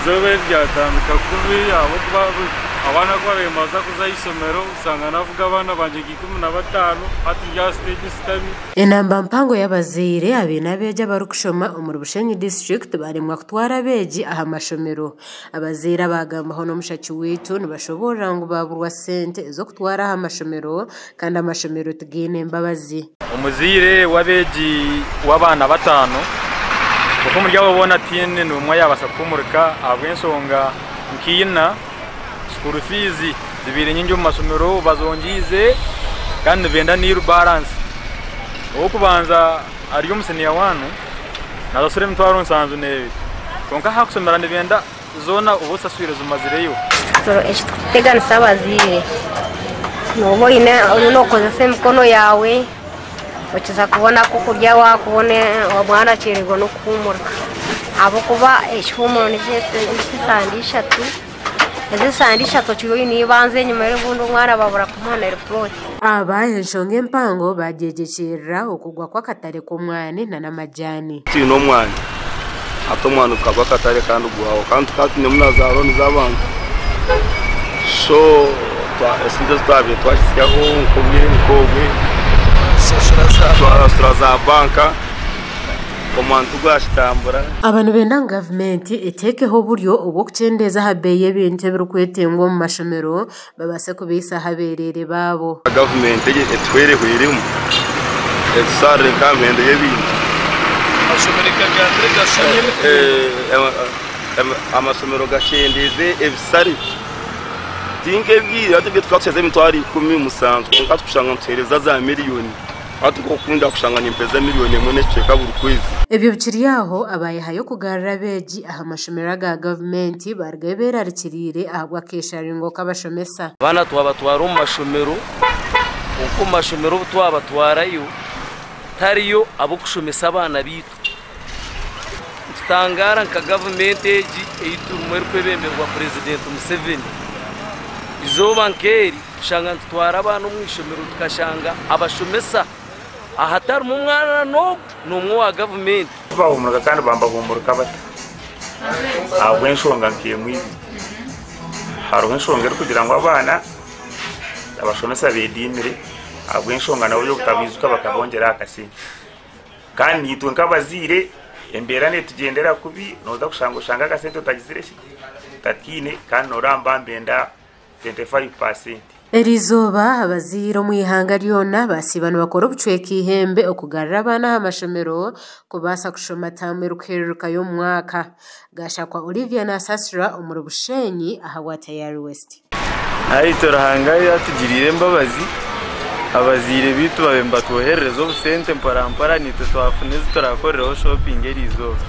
Eizooba eri ryatandika kubi ahabw'okuba abaana ku baabaire nibaza kuza aha ishomero oshanga naavuga abaana bangye nka 15 hati ndi aha siteegi nshutami. Enamba mpango y'abazaire abaine abeegi abarikushoma omuri Bushenyi disiturikiti baremwa kutwara abeegi aha mashomero. Abazaire abaagambaho n'omushaki waitu nibashoboorora ngu baaburwa sente ez'okutwara aha mashomero kandi amashomero tigaine mbabazi. Omuzaire w'abeegi w'abaana bataano kwonka omuri abo boona tihaine n'omwe ayaabaasa kuhumurika ahabw'enshonga nka ina, school fees zibaire nyingi omu mashomero bazongiize kandi nibenda nil balance. Ow'okubanza ari omu senior one naasasura 72,000 kwonka aha kushomera nibenda zoona oba osaswire zimazireyo. Ekirikuteganisa abazaire nooba oine oriyo nookozesa emikono yaawe okiza kubona akokurya waakubona omwana akyererwa n'okuhuumurika ahabw'okuba ekihuumuro n'eky'esande ishatu, ezi esande ishatu okiba oine eibanja enyima obundi omwana babura kumuha na ripooti. Aba enshonga empango bagyegyekyerera okugwa kw'akatare k'omwani n'amajani. Twine omwani hati omwani gukagwa akatare kandi gwawa kandi tukaba twinemu na za looni z'abantu so esente ezi twabaire twahitsyaho nk'obwire nk'obwe twasasura za banka omwani tigwakitambura. Aba nibenda ngu gavumenti eteekeho oburyo obw'okukyendeeza aha beeyi y'ebintu ebirikwetengwa omu mashomero babaase kubaisaho abeereere baabo. Gavumenti etuhwerehweremu etusarire nk'aha mihendo y'ebintu. Amashomero gakyendeeze ebisare ti nk'ebwire hati ebyo tukaba tuheereza 17,000 kwonka hati kushanga nituheereza za miriyoni hati nk'okunda kushanga nimpeereza miriyoni 1 n'ekicweka buri kwezi. Ebyo bikiri aho abayehayo kugarura abeegi aha mashomero aga gavumenti barugayo beerarikiriire ahabw'akeesharingo k'abashomesa. Abaana twabatwara omu mashomero kwonka omu mashomero obu twabatwarayo tariyo ab'okushomesa abaana baitu. Nitutangaara nka gavumenti egi ei turimu erikwebemberwa Purezidenti Museveni. Izooba nk'eri tushanga nitutwara abaana omu ishomero tukashanga abashomesa ahatarimu omwana n'ogwo n'omwe owa gavumenti. Bahumurika kandi bambahumurika bata ahabw'enshonga nk'emwe ibiri. Hariho enshonga erikugira ngu abaana abashomesa bediimire ahabw'enshonga nabo y'obutabaijuka bakabongyera aha kasente. Kandi naitwe nk'abazaire embeera netugyendera kubi nooza kushanga oshange akasente otagizire ki otakaine kandi nooraba nibenda 25%. Eri izooba abazaire omu ihanga ryona basiiba nibakora obucweka ihembe okugarura abaana aha mashomero kubaasa kushoma taamu erikuhererukayo omu mwaka. Gashakwa Olivia naasasira omuri Bushenyi ahabwa Tayari West. Naitwe Ruhanga yatugiriire embabazi abazaire baitu babe nibatwoherereza obusente mpora mpora naitwe twafuna ezi turakorereho shopping eri izooba.